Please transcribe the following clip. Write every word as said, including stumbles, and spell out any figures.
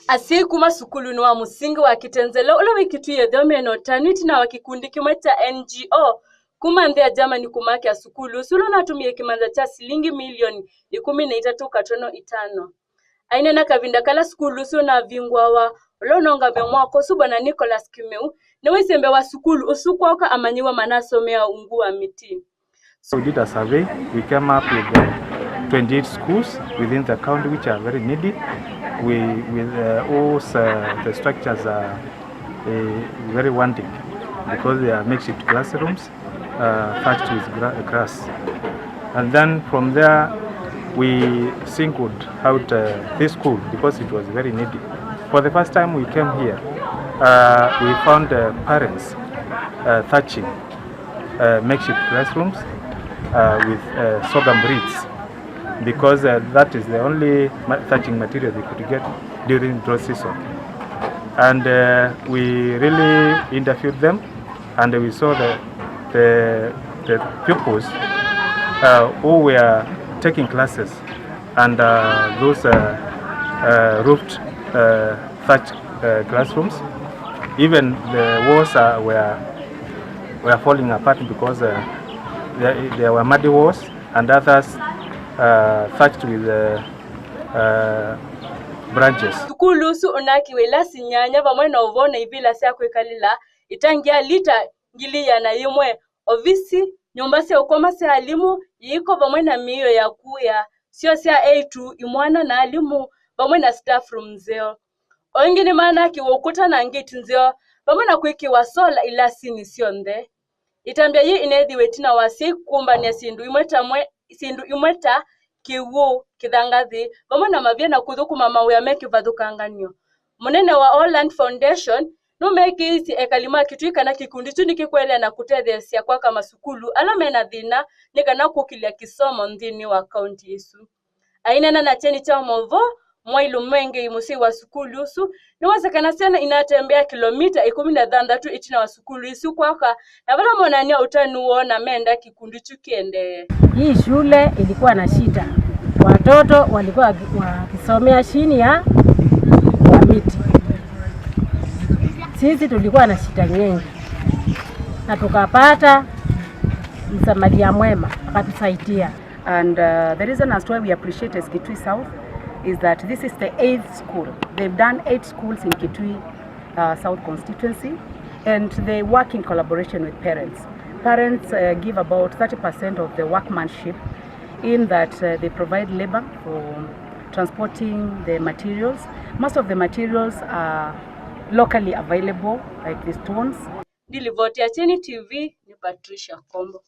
Asyai kuma sukulunĩ wa mũsingi wa Kitenzela ũla wĩ Kitui ĩtheo mena ũtanu ĩtina wa kĩkundi kĩmwe kya N G O kuma nthĩ ya Germany kũmakĩa sukulu ũsu ũla ũnatũmĩie kĩmanza kya silingi milioni ĩkũmi na itatũ katono itano. Aineena kavinda kala sukulu ũsu ũnavingũawa, ũla ũnaũngamĩe mwaka ũsu, Bwana Nicholas Kimeu nĩwaisye mbee wa sukulu ũsu kwaũka amanyĩw'a manasomeaa ungu wa mĩtĩ. So we did a survey. We came up with uh, twenty-eight schools within the county which are very needy, we, with uh, all uh, the structures are uh, very wanting because they are makeshift classrooms uh, thatched with gra- grass. And then from there, we singled out uh, this school because it was very needy. For the first time we came here, uh, we found uh, parents uh, thatching uh, makeshift classrooms uh, with uh, sorghum reeds because uh, that is the only ma- thatching material they could get during dry season. And uh, we really interviewed them and we saw the, the, the pupils uh, who were taking classes and uh, those uh, uh, roofed uh, thatched uh, classrooms. Even the walls uh, were, were falling apart because uh, there, there were muddy walls and others uh, thatched with uh, uh, branches. Sukulu ũsu ũnakiwe ilasi nyanya vamwe na ũvoo na ivĩla sya kwĩkalĩla, itangi ya lita ngili ĩana yĩmwe, ovisi, nyũmba sya ũkoma sya alimũ, iiko vamwe na mĩio ya kũĩa, syoo sya eĩtu, imwana na alimũ, vamwe na staff room nzeo. O ĩngĩ nĩmanakĩwe ũkũta na ngĩti nzeo, vamwe na kwĩkĩwa sola ilasinĩ syonthe. Ĩtambya yĩĩ ĩneethiwe ĩtina wa asyai kũkũmbanĩa syĩndũ imwe ta mwe, syĩndũ imwe ta kĩw'ũ, kĩthangathĩ, vamwe na mavia na kũthũkũma mawĩa me kĩvathũkangan'yo. Mũnene wa All Land Foundation nũmekĩĩisye ekali ma Kitui kana kĩkundi kyu nĩkĩkũelea na kũtetheesya kwaka masukulu ala me na thĩna nĩ kana kũkĩlya kĩsomo nthĩnĩ wa kaunti ĩsu. Aineena na kyeni kya maũvoo, Mwailu Mwengei, mũsyai wa sukulu ũsu, nĩwasya kana syana inatembea kĩlomita ĩkũmi na thanthatũ ĩtina wa sukulu ĩsu kwaka, na vala monany'a ũtanu woo na menda kĩkundi kyu kĩendee. Hii shule ilikuwa na shida. Watoto walikuwa waki- wakisomea chini ya, ya miti. Sisi tulikuwa na shida nyingi. Na tukapata msamaria mwema akatusaidia. And uh, the reason as to why we appreciate as Kitui South is that this is the eighth school. They've done eight schools in Kitui uh, South constituency, and they work in collaboration with parents. Parents uh, give about thirty percent of the workmanship in that uh, they provide labor for transporting the materials. Most of the materials are locally available, like the stones. Ndilivoti ya Kyeni T V nĩ Patricia Kombo.